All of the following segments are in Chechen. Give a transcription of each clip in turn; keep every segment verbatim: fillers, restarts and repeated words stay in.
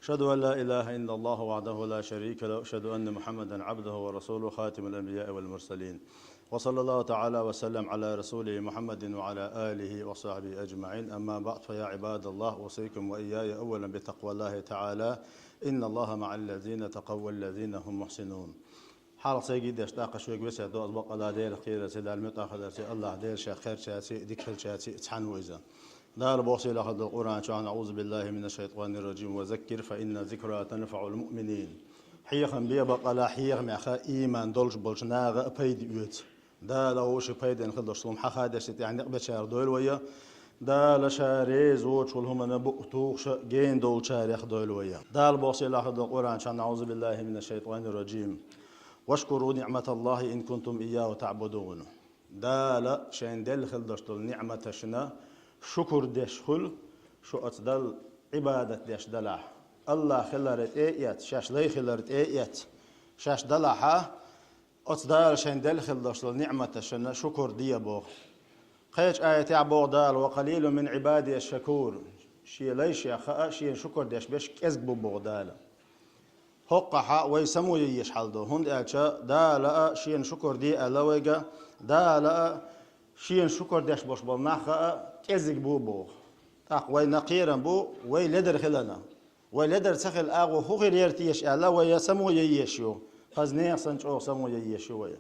أشهد أن لا إله إلا الله وحده لا شريك له، أشهد أن محمدا عبده ورسوله، خاتم الأنبياء والمرسلين. وصلى الله تعالى وسلم على رسوله محمد وعلى آله وصحبه أجمعين. أما بعد، فيا عباد الله، أوصيكم وإياي أولا بتقوى الله تعالى. إن الله مع الذين اتقوا والذين هم محسنون. Хьалха сайгий деш тӀаккха шуьга весет до аз бакъала Дела кхерарца, Дала муьтӀахь хиларца, Аллахь Дела шех кхерчаьрца, дика хилчаьрца цхьаьна ву иза. Дала боху сийлахь долу Къуръан чохь: «أعوذ بالله من الشيطان الرجيم، وذكر فإن الذكرى تنفع المؤمنين». Хьехам бе бакъала, хьехамех ийман долуш болчу наха а пайда оьцу. Дала вовшийн пайденна хила долуш хӀума хьахадеш тӀехь некъ бечара дойла вай. Дала ша реза воцуш волу хӀуманна букъ тухуш а гена долчарех дойла вай. Дала боху сийлахь долу Къуръан чохь: «أعوذ بالله من الشيطان الرجيم. واشكروا نعمة الله إن كنتم إياه تعبدون». Дала шайн делла хила долуш долу ниъматашна шукур деш хуьлу, шу оцу Далла Ӏибадат деш далахь. Аллахь хилар тӀе а эцна, шаьш лай хилар тӀе а эцна, шаьш далахьа, оцу Дала шайн делла хила долуш долу ниъматашна шукур де боху. Кхечу аятехь боху Дала: «وقليل من عبادي الشكور». Шен лайшех а шена шукур деш берш кӀезиг бу боху Дала. ХӀоккхахьа вай само яйеш хьал ду, хӀунда аьлча Дала а шена шукур де аьлла вайга, Дала а шена шукур деш болуш болу нах а кӀезиг бу боху. ТӀаккха вайна кхерам бу вай ледар хиларна. Вай ледар ца хилла агӀо хӀун хир яра теша аьлла, вай само яйеш ю. Хаза нехан санна чӀогӀа само яйеш ю вай.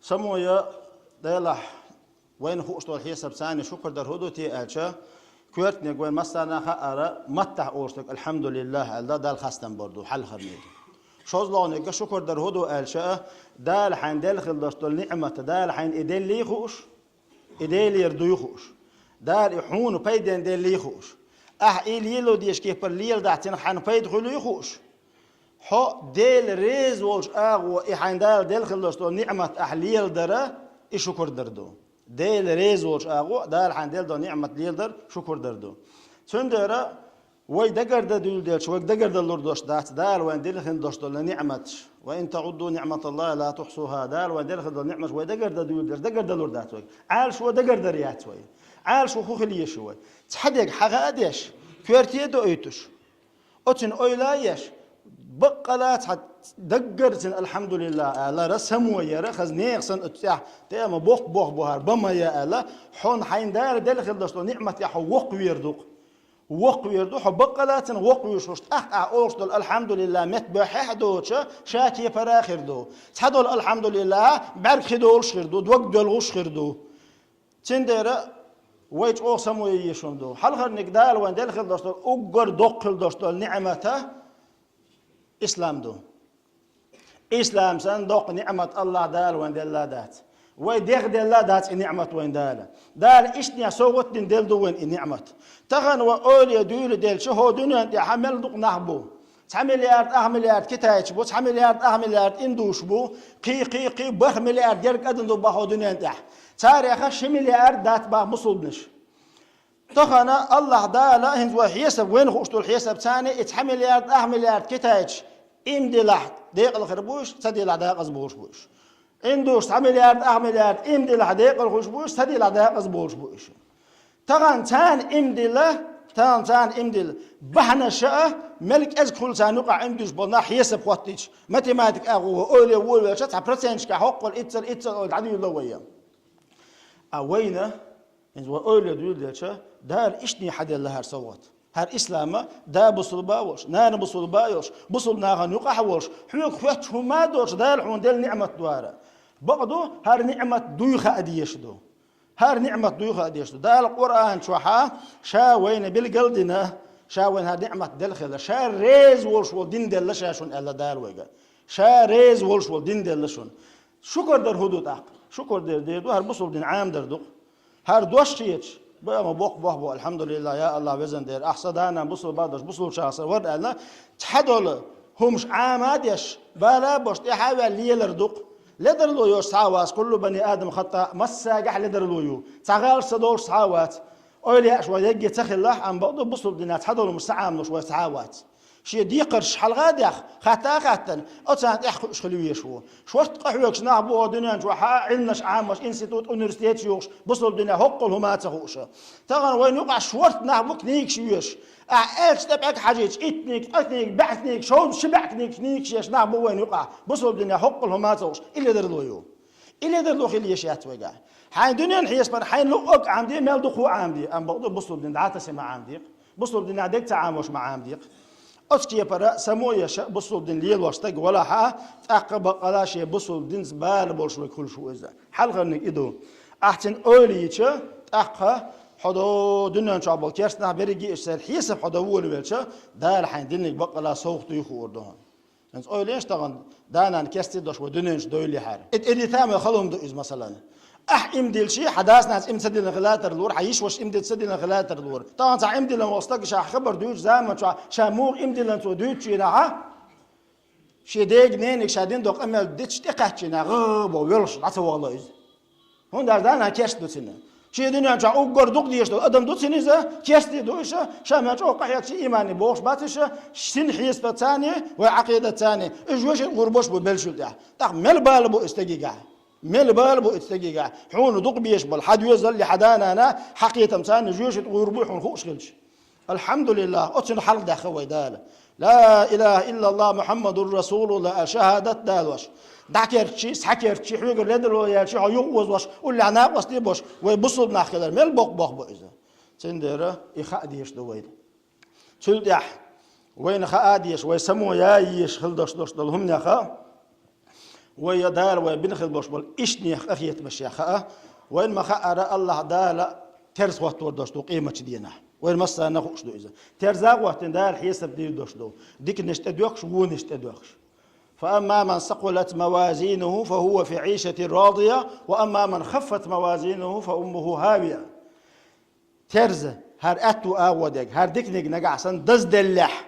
Само я, Делахь, вайна хууш долу хьесап царна шукур дар хӀун ду те аьлча, коьртаниг вайн массарна а хаьара, маттахь олуш дерг «Алхьамдулиллах» аьлла, Далла хастам бар ду, хьалхарниг. ШозлагӀниг шукур дар хӀун ду аьлча, Дала хьайна делла хила долуш долу ниъмат, Дала хьайна и деллий хууш, и Делера дуй хууш, Дала и хьуна пайденна деллий хууш, ахь и лело дезаш кепара леладахь, цунах хьайна пайда хуьлий хууш. Хьо Дела реза волчу агӀо и хьайна Дала делла хила долуш долу ниъмат ахь леладара, и шукур дар ду. Дела реза волчу агӀо, Дала хьайна делла долу ниъмат леладар, шукур дар ду. Цундела вай дагардан дуьйладелча, вайга дагардалур долуш дац Дала вайна делла хила долуш долу ниъматаш. «وإن تعدوا نعمة الله لا تحصوها». Дала вайна делла хила долу ниъматаш вай дагардан дуьйладелча, дагардалур дац вайга. Ӏалашо дагардар яц вай. Ӏалашо хӀун хила еза вай? Цхьа дерг хьаха а деш, коьрте а доуьйтуш. Оцунна ойла а еш, баккъала цхьа даггара цунна «Алхьамдулиллах» алара, само яра, хаза нехан санна оцу тӀехь тӀема боккха боху бохар бан ма я аьлла, хьуна хьайна Дала делла хила долуш долу ниъматехь хьо воккхавер ду-кх. Воккхавер ду, хьо баккъала цунна воккхавуьйш хуьлуш, тӀаккха ахь олуш долу «Алхьамдулиллах» метта бохьехь а доцуш, ша кепара а хир ду. Цхьадолу «Алхьамдулиллах» бӀаьрг хи долуш хир ду, дог доьлхуш хир ду. Цундела вай чӀогӀа само яйеш хӀума ду. Хьалхарниг Дала вайна делла хила долуш долу, уггар доккха хила долуш долу ниъмата ислам ду. Ислам санна доккха ниъмат Аллахь Дала вайна делла дац. Вай дегӀ делла дац и ниъмат вайна Дала. Дала иштта совгӀат дина делла ду вайна и ниъмат. Тахана вай ойла е дуьйладелча, хӀо дуьнен тӀехь мел дукха нах бу. Цхьа миллиард, ах миллиард китайцаш бу, цхьа миллиард, ах миллиард индушаш бу, кхин, кхин, кхин, бархӀ миллиард ерг адам ду боху дуьнен тӀехь. Царех ши миллиард дац боху мусулманаш. Тахана Аллахь Дала хӀинца вай хьесап, вайна хууш долу хьесап царна, и цхьа миллиард, ах миллиард китайцаш иман дилахь декъала хир бу уьш, ца дилахь декъаза болуш бу уьш. Индушаш цхьа миллиард, ах миллиард иман дилахь декъала хуьлуш бу уьш, ца дилахь декъаза болуш бу уьш. Тахана царна иман дилла, тахана царна иман дилла. Бахьанаш а мел кӀезиг хуьлу царна юкъахь иман дуьйш болу нах хьесап хӀоттийча, математика агӀо вай ойла е волавелча, цхьа проценташкахь хӀоккхул иццал, иццал ойла дӀадуьйла вай. А вайна, хӀинца вай ойла е дуьйладелча, Дала иштта хьаделла хӀара совгӀат. ХӀара ислама да бусулба а волуш, нана бусулба а йолуш, бусулба нахана юкъахь а волуш, хьоьга хоьттуш хӀума а доцуш, Дала хьуна делла ниъмат ду хӀара. Бакъ ду, хӀара ниъмат дуй хаа дезаш ду. ХӀара ниъмат дуй хаа дезаш ду. Дала Къуръан чохьа ша вайна билгал а дина, ша вайна хӀара ниъмат делла хилла, ша реза волуш волу дин делла ша шуна аьлла Дала вайга. Ша реза волуш волу дин делла шуна. Шукар дар хӀун ду тӀаккха? Шукар дар дер ду, хӀара бусулба дин Ӏамадар ду-кх. ХӀара дош хеташ, баа ма боккха боху бо, «Алхьамдулиллах, я Аллахь, везан Дела, ахь сан да-нана бусулба а долуш, бусулба чагӀ сан вара», аьлла, цхьадолу хӀумаш Ӏама а деш, бала а беш, тӀаьхьа а ваьлла лелар ду-кх. Ледарло йолуш цхьа а вац, «Куллу бани Адам хатта», массагахь ледарло ю. Цхьа гӀалаш ца долуш цхьа а вац. Ойла еш вай егге ца хилалахь, амма бакъду бусулба динан цхьадолу хӀумаш ца Ӏамалуш вай цхьа а вац. Шен декхарш хьалха а даьхна, хатта а хаттана, оцарна тӀехь кхуьуш хила везаш ву. Шортта къахьоьгуш нах бу хӀокху дуьнен чохь а, Ӏилманаш Ӏамош, институт, университеташ йохуш, бусалба динехь хӀоккхул хӀума а ца хууш. Тахана вайна юкъахь шортта нах бу книгаш йоьшуш. Ахь аьллачу тӀе пӀелг хьажийча, итт книг, ткъа книг, бӀе книг, шовзткъа ши бӀе книг, книгаш еш нах бу вайна юкъахь, бусалба динехь хӀоккхул хӀума а ца хууш. И ледарло ю. И ледарло хила езаш яц вайгахь. Хьайн дуьненан хьесапана хьайна луъург Ӏамаде, мел дукха а Ӏамаде, амма бакъду бусалба дин дӀа а тасий ма Ӏамаде-кх, бусалба динехь дегнаш ца Ӏамош ма Ӏамаде-кх. Оцу кепара само а еш, бусалба дин лелош стаг валахь а, тӀаккха баккъала шен бусалба динца бала болуш верг хуьлуш ву иза. Хьалхарниг и ду. Ахь цуьнан ойла йича, тӀаккха хьо до дуьнен чохь болу керста нах берриге а церан хьесап хьо дан волавелча, Дала хьайн динниг баккъала совгӀат дуй хуур ду хьуна. ХӀинца ойла еш тахана, да-нана керста дош вай дуьнен чу дойла хьара. И тӀедита а мел хала хӀума ду иза, масалан. Ахь иман дилча, хьан дас-нанас иман ца диллина хила тарлора, хьан йиша-вашас иман ца диллина хила тарлора. Тахана цхьа иман диллина волу стаг ша хабар дуьйцучу заман чохь, ша муха иман диллина цо дуьйцучу хенахь, шен дега-ненега ша дина долу къамел дитча тӀекхаьчча хенахь, гӀа-гӀа бохуш воьлхуш дӀа ца вахало иза. ХӀунда аьлча да-нана керста ду цуьнан. Шен дуьнен чохь уггар дукха дезаш долу адам ду цуьнан иза, керста ду иша, ша мел чӀогӀа къахьегча имане бохуш бац иша, шина хьесапаца а, вай Ӏакъидатца а, и жоьжахати гӀур болуш бу белшал тӀехь. ТӀаккха мел бала бу и стегигахь? Мел бала бу и стегигахь? Хьуна дукха безаш болу хьан доьзал а, хьан да-нана а, хьан кхетамца а жоьжахати гӀур буй хьуна хууш хилча? Алхьамдулиллах, оцунна хьалха даьхна вай Дала. Ла илаха иллаллах Мухьаммадур Расулуллах аьлла шахӀадат а далош. ДӀакерччий, схьакерччий, хьоьгара ледарло яьлчий, хьо юхаозош, уллехь накъостий а болуш, вай бусалба нах хилар мел боккха бохам бу иза. Цундела и хаа дезаш ду вайна. Цул тӀаьхьа вайна хаа дезаш, вай само яа езаш хила дош долуш долу хӀуманех а, вай я Дала вай бина хила болуш болу иштанех къахетамашех хаа, вайна ма-хаъара, Аллахь Дала терза хӀоттор долуш ду къематчу дийнахь. Вайна массарна а хууш ду иза. Терза а хӀоттийна, Дала хьесап дийр долуш ду. Диканаш тӀедоьхкуш, вонаш тӀедоьхкуш. فأما من ثقلت موازينه فهو في عيشة راضية، وأما من خفت موازينه فأمه هاوية. Терза, хӀара аьтту агӀо дерг, хӀара диканиг нагахь санна дазделлехь,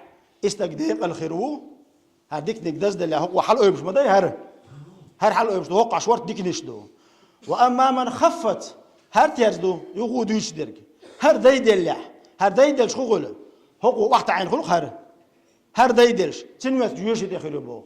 и стаг декъала хир ву. ХӀара диканиг дазделлехь, хӀокхо хьалаойбуш ма дай хӀара. ХӀара хьалаойбуш ду, хӀокхо шорта диканаш ду. وأما من خفت, хӀара терза ду, юха дуьйцуш дерг. ХӀара дайделлехь, хӀара дайделча хӀун хуьлу? ХӀокхо охьатаӀийна хуьлу хӀара. ХӀара дайделча, цуьнан метта жоьжахати тӀе хир ю боху.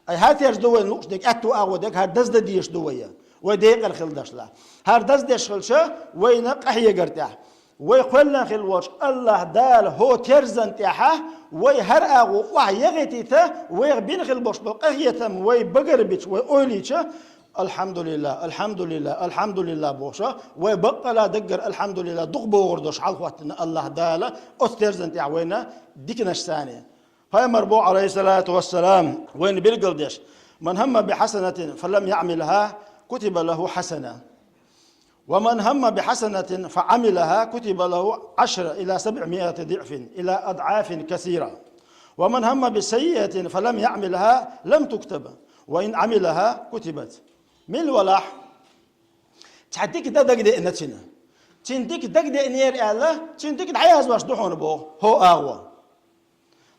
Ай, хӀара терза ду вайна лууш дерг, аьтту агӀо дерг, хӀара даздан дезаш ду вай. Вай декъала хила дашла. ХӀара даздеш хилча, вайна къахьегар тӀехь. Вай кхоьллина хила волчу Аллахь Дала хӀокху терзан тӀехь, вай хӀара агӀо охьа яхийтийта, вайх бина хила болуш болу къахетам вай багарбича, вай ойла йича, алхьамдулиллах, алхьамдулиллах, алхьамдулиллах бохуша, вай баккъала даггара алхьамдулиллах дукха бохур долуш хьалахӀоттийна Аллахь Дала оцу терзан тӀехь вайна диканашца а. Пайхамар боху, Ӏалайхиссалату вассалам, вайна билгалдеш: من هم بحسنة فلم يعملها كتب له حسنة، ومن هم بحسنة فعملها كتب له عشر إلى سبعمائة ضعف إلى أضعاف كثيرة، ومن هم بسيئة فلم يعملها لم تكتب وإن عملها كتبت. Мила валахь, цхьа дика дан дагадеана цуьнан. Цуьнан дика дагадеанера аьлла, цуьнан дика дӀаязвеш ду хьуна боху хӀокху агӀо.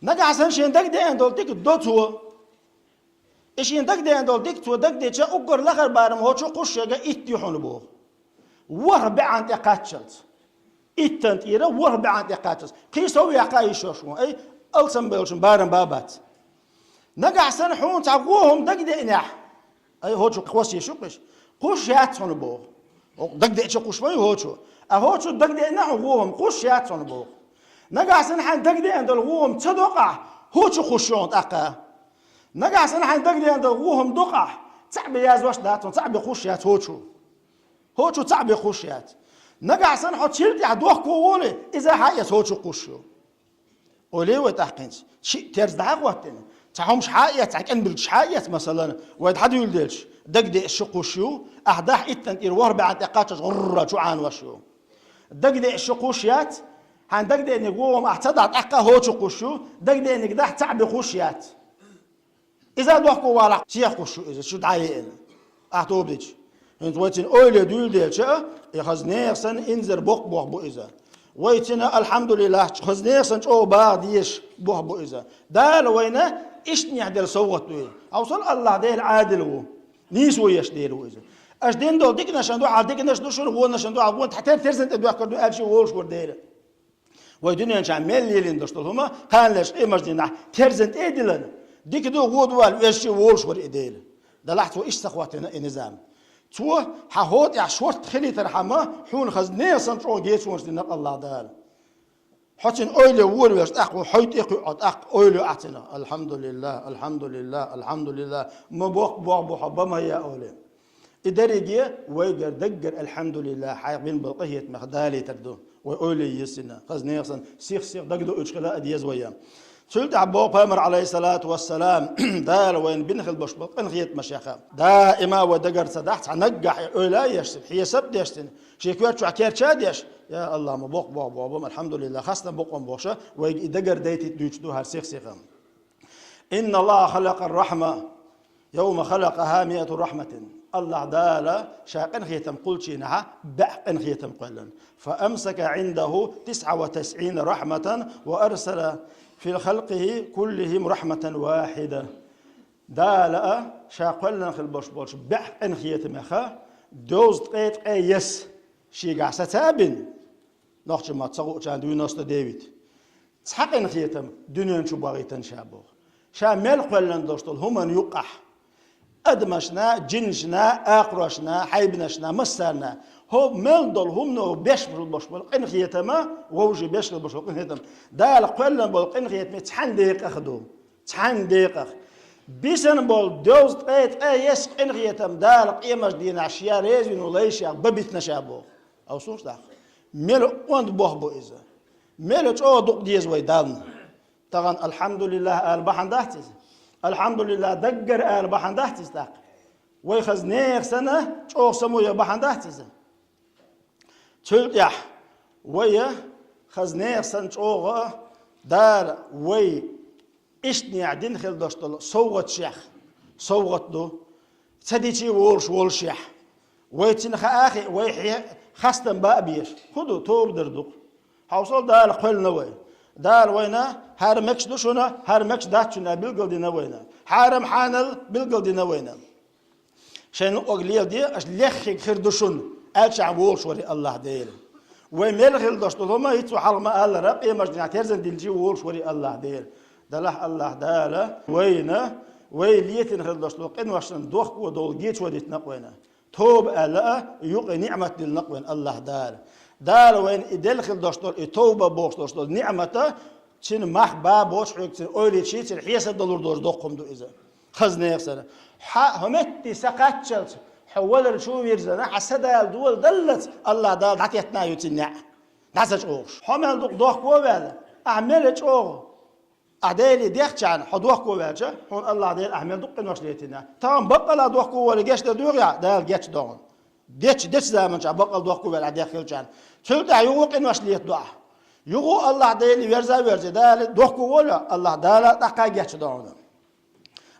Нагахь санна шена дагадеана долу дика до цо. И шена дагадеана долу дика цо дагадича, уггар лахара барам хӀокху чу кхуссуш ерг итт ю хьуна боху. ВорхӀ бӀенна тӀе кхаччалц. Иттанна тӀера ворхӀ бӀенна тӀе кхаччалц. Кхин сов яккха а йиш йолуш ву. Ай, алсамбеллачун барам бан а бац. Нагахь санна хьуна цхьа вон хӀума дагадеанехь, ай, хӀокху чу кхосса йиш ю-кх уьш. Кхуссуш яц хьуна боху. ХӀокху дагадеача кхуссуш ма ю хӀокху чу. Ткъа хӀокху чу дагадеана хьуна вон хӀума, кхуссуш яц хьуна боху. Нагахь санна хьайна дагадеана долу вон хӀума ца до ахь, хӀокху чу кхуссуш ю хьуна тӀаккха. Нагахь санна хьайна дагадеана долу вон хӀума до ахь, цхьаъ бен язвеш дац хьуна, цхьаъ бен кхуссуш яц хӀокху чу. ХӀокху чу цхьаъ бен кхуссуш яц. Нагахь санна хьо цул тӀаьхьа дохко волий, иза хьа а эца хӀокху чу кхуссуш ю. Олий вай тӀаккха хӀинца, шиъ терза дӀа а хӀоттийна, цхьа хӀумаш хьа а эца, цхьа кӀенбилгаш хьа а эца, масалан, вай дӀадуьйла делча, дагадеана шу кхуссуш ю, ахь дахь иттанна тӀера ворхӀ бӀенна тӀе кхаччалц гӀурра чу Ӏанавеш ю. Дагадеана шу кхуссуш яц, хьайна дагадеаниг вон хӀума ахь ца дахь тӀаккха хӀокху чу кхуссуш ю, дагадеаниг дахь цхьаъ бен кхуссуш яц. Иза дохко валахь, цех кхуссуш ю иза, шу дӀа а еана, ахь тоба дича. ХӀинца вай цуьнан ойла дуьйладелча, и хаза нехан санна инзар боккха бохам бу иза. Вай цуьнан, алхьамдулиллахӀ, хаза нехан санна чӀогӀа багӀа дезаш бохам бу иза. Дала вайна иштанехь делла совгӀат ду и. Хьовсал, Аллахь Дела Ӏадил ву, нийсо еш Дела ву иза. Аша дина долу диканашна дуьхьал диканаш ду шуна, вонашна дуьхьал вон, тӀе тер-, терзан тӀе доьхкар ду аьлча, волуш вара Дела. Вай дуьнен чу мел лелийна долуш долу хӀума, кхана леш къемаш дийнахь терзан тӀе а дилана, дика ду, гӀо ду аьлла, везачу волуш вара и Дела. Делахь цо иштта ца хӀоттийна и низам. Цо хьан хӀотӀехь шортта хилийтархьама, хьуна хаза нехан санна чӀогӀа гечвонаш дина Аллах Дала. Хьо цуьнан ойла вора веш, тӀаккха хьо тӀе кхуьу, тӀаккха ойла йо ахь цуьнан: «Алхьамдулиллах, алхьамдулиллах, алхьамдулиллах». Ма боккха бохь бу хьо, бан ма яа ойла. И дерриге вайгара даггара, алхьамдулиллах, хьайх бина болу къинхетамех далийтар ду. Вай ойла йисина, хаза нехан санна, сих-сиха дагадоуьйтуш хила а деза вай. Цул тӀаьхьа боху пайхамар, алейхиссалату вассалам, Дала вайна бина хила болуш болу къинхетамашеха даима вай дагара ца дахь, цхьа наггахь и ойла а еш цуьнан, хьесап а деш цуьнан, шен коьрта чохь керча а деш: «Я Аллах, ма боккха бохь бу хьо, бан ма, алхьамдулиллах, хастам бу хьуна», — бохуша, вайга и дагара дайтийта дуьйцуш ду хӀара сих-сиха. «Инна Аллаха халакъа рахьма, йовма халакъаха миату рахьматин». Аллах Дала Ша къинхетам кхуллучу дийнахь бӀе къинхетам кхоьллина. «Фа амсака гӀиндаху тисъа ва тисъина рахьматан ва арсала фи халкъихи куллихим рахьматан вахьида». Дала а Ша кхоьллина хила болуш болчу бӀе къинхетамеха дезткъе ткъе ес Шегахь саца а бина, нохчийн мотт ца хуучарна девяносто девять. Цхьа къинхетам дуьнен чу бахийтина Ша боху. Ша мел кхоьллина долуш долу хӀуманна юккъахь, адамашна, джинашна, акхарошна, хьайбанашна, массарна, хӀо мел долу хӀумано беш болуш болу къинхетама, вовшийн беш болуш болу къинхетам, Дала кхоьллина болу къинхетаме цхьана декъах ду. Цхьана декъах. Бисина болу дезткъе ткъе ес къинхетам Дала къемаш дийнахь Ша реза вина лайшех бан битина Ша боху. Алсуш даха. Мела онда бохь бу иза. Мела чӀогӀа дукъ деза вай Далла. Тахана «Алхьамдулиллах» ала бахьана дац иза? «Алхьамдулиллах» даггара ала бахьана дац иза тӀаккха? Вай хаза нехан санна чӀогӀа само ян бахьана дац иза? Цул тӀаьхьа вай хаза нехан санна чӀогӀа Дала вай иштанехь дина хила долуш долу совгӀаташех совгӀат ду, ца дичий волуш волушехь, вай цуьнан хаа а хиъна, вай хье-, хастам бан а безаш. ХӀун ду, тоба дар ду-кх. Хьовсал, Дала кхоьллина вай. Дала вайна хьарам мегаш ду шуна, хьарам мегаш дац шуна билгалдина вайна. Хьарам-хьанал билгалдина вайна. Шайн луъург леладе, аша леххиг хир ду шуна, аьлча волуш вара Аллах Дела. Вай мел хила долуш долу хӀума, хӀинца вай хьалха ма аллара, къемаш дийнахь терзан дилличий волуш вара Аллах Дела. Делахь Аллах Дала вайна, вай летийна хила долуш долу къиношна дохко долу гечо дитина-кх вайна. Тоба аьлла а, юкъа ниъмат диллина-кх вайна Аллах Дала. Дала вайна и делла хила долуш долу, и тоба бохуш долуш долу ниъмата, цуьнан мах бан боцуш хьоьга, цуьнан ойла йича, цуьнан хьесап далур долуш доккха хӀума ду иза. Хаза нехан санна. Хьан хьо метте са кхаччалц, хьо валар чу вирзина, хьан са Дала дола даллалц, Аллах Дала дӀатеттина ю цуьнан неӀ. ДӀа ца чӀогӀуш. Хьо мел дукха дохко а ваьлла, ахьа мел чӀогӀа, ахьа Деле дехчарна хьо дохко а ваьлча, хьуна Аллах Дела ахьа мел дукха къинош летийна. Тахана баккъалла дохко а вале гечдар дуьйцу ахь, Дала гечдо хьуна. Дечча, дечу заманчохь баккъалла дохко а ваьлла ахьа деххилчарна. Цул тӀаьхьа юха а къинош летадо ахьа. Юха а Аллах Деле верза а верзе, Дала дохко а волу, Аллах Дала тӀаккха гечдо хьуна.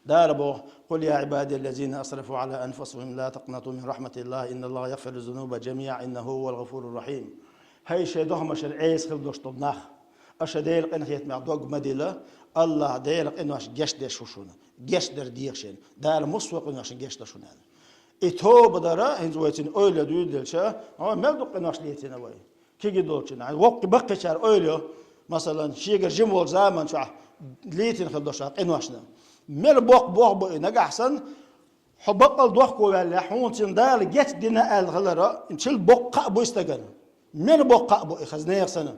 Дала боху: «Къул я ибади аллазина асрафу ала анфусихим ла такънату мин рахматиллах, инна Аллаха ягъфиру зунуба жамиъа, иннаху хувал гъафуру рахим». ХӀай шайн дохамашкара Ӏеса хила долуш долу нах, аша Делан къинхетамех дог ма дила, Аллах Делан къинош гечдеш ву шуна, гечдар деха шена, Дала массо а къиношна гечдо шуна аьлла. И тоба дара, хӀинца вай цуьнан ойла дуьйладелча, хьо мел дукха къинош летийна вай. Кегий долчунна, воккхий баккхийчара ойла йо, масалан, шегара жима волчу заманчохь летийна хила долуш долу къиношна. Мел боккха бохь бу и нагахь санна, хьо баккъалла дохко ваьллехь, хьуна цуьнан Дала гечдина аьлла хиларо, и чил боккха а буй стагана. Мел боккха а бу и хаза нехан санна.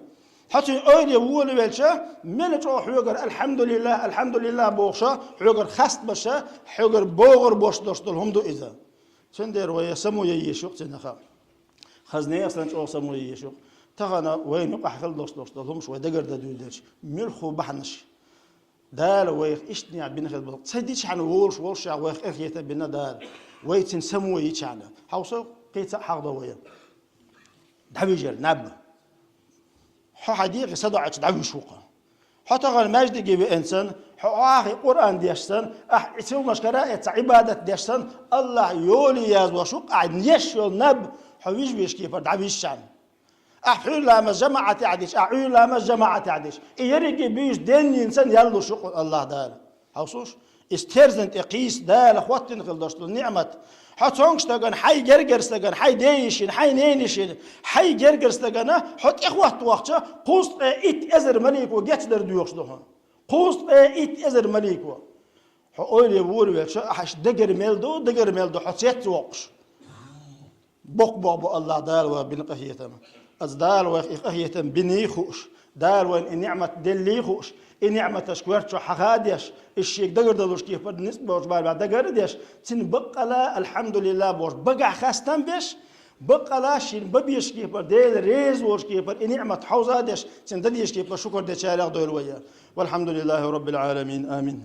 Хьо цуьнан ойла волавелча, мел чӀогӀа хьоьгара «Алхьамдулиллах, алхьамдулиллах» бохуша, хьоьгара хастамаша, хьоьгара богӀур бош долуш долу хӀума ду иза. Цундела вай само ян йиш ю-кх цуьнан хаа. Хаза нехан санна чӀогӀа само ян йиш ю-кх. Тахана вайна юкъахь хила долуш долуш долу хӀумаш вай дагардан дуьйладелча, муьлхха бахьанаш. Дала вайх иштанехь бина хила болу. Ца дичхьана волуш волушехь вайх къинхетам бина Дала. Вай цуьнан само йичхьана. Хьовсал, кхин цхьаъ хьахдо вай. ДӀавижар наб. Хьо хьан дегӀе садоӀучу дӀавуьйш ву-кх. Хьо тахана маьждиге веана санна, хьо охьахиъна Къуръан деш санна, ахь и силмаш кара а эцна Ӏибадат деш санна, Аллах йоле яздеш ву-кх ахь еш йолу наб, хьо вижа везачу кепара дӀавижчхьана. Ахь пхьуьйра ламаз жамаӀатехь дича, ахь Ӏуьйра ламаз жамаӀатехь дича, и ерриге буьйса денна санна ял луш ву-кх Аллах Дала. Хьовсуш, иза терзан тӀе кхийса Дала хӀоттийна хила долуш долу ниъмат. Хьо цонг стагана, хьай гергара стагана, хьай дейишина, хьай нейнишина, хьай гергара стагана хьо тӀехӀотта вахча, кхузткъе итт эзар малико гечдар доьхуш ду хьуна. Кхузткъе итт эзар малико. Хьо ойле вора велча, ахьаш дагар мел ду, дагар мел ду, хьо цец воккхуш. Боккха бу Аллах Дала вай бина къахетам. Аз Дала вайх и къахетам биний хууш, Дала вайна и ниӀмат деллий хууш, и ниӀматаш коьрта чу хьаха а деш, из шега дагар далуш кепара ницкъ болчу бара дагар а деш, цин баккъала, альхьамдулиллах бохуш, багахь хастам беш, баккъала шин бан безаш кепара, Дела реза волуш кепара, и ниӀмат хьовза а деш, цин дан дезаш кепара шукар дечарех дойла вай. Вальхьамдулиллахи Роббил Ӏаламин. Амин.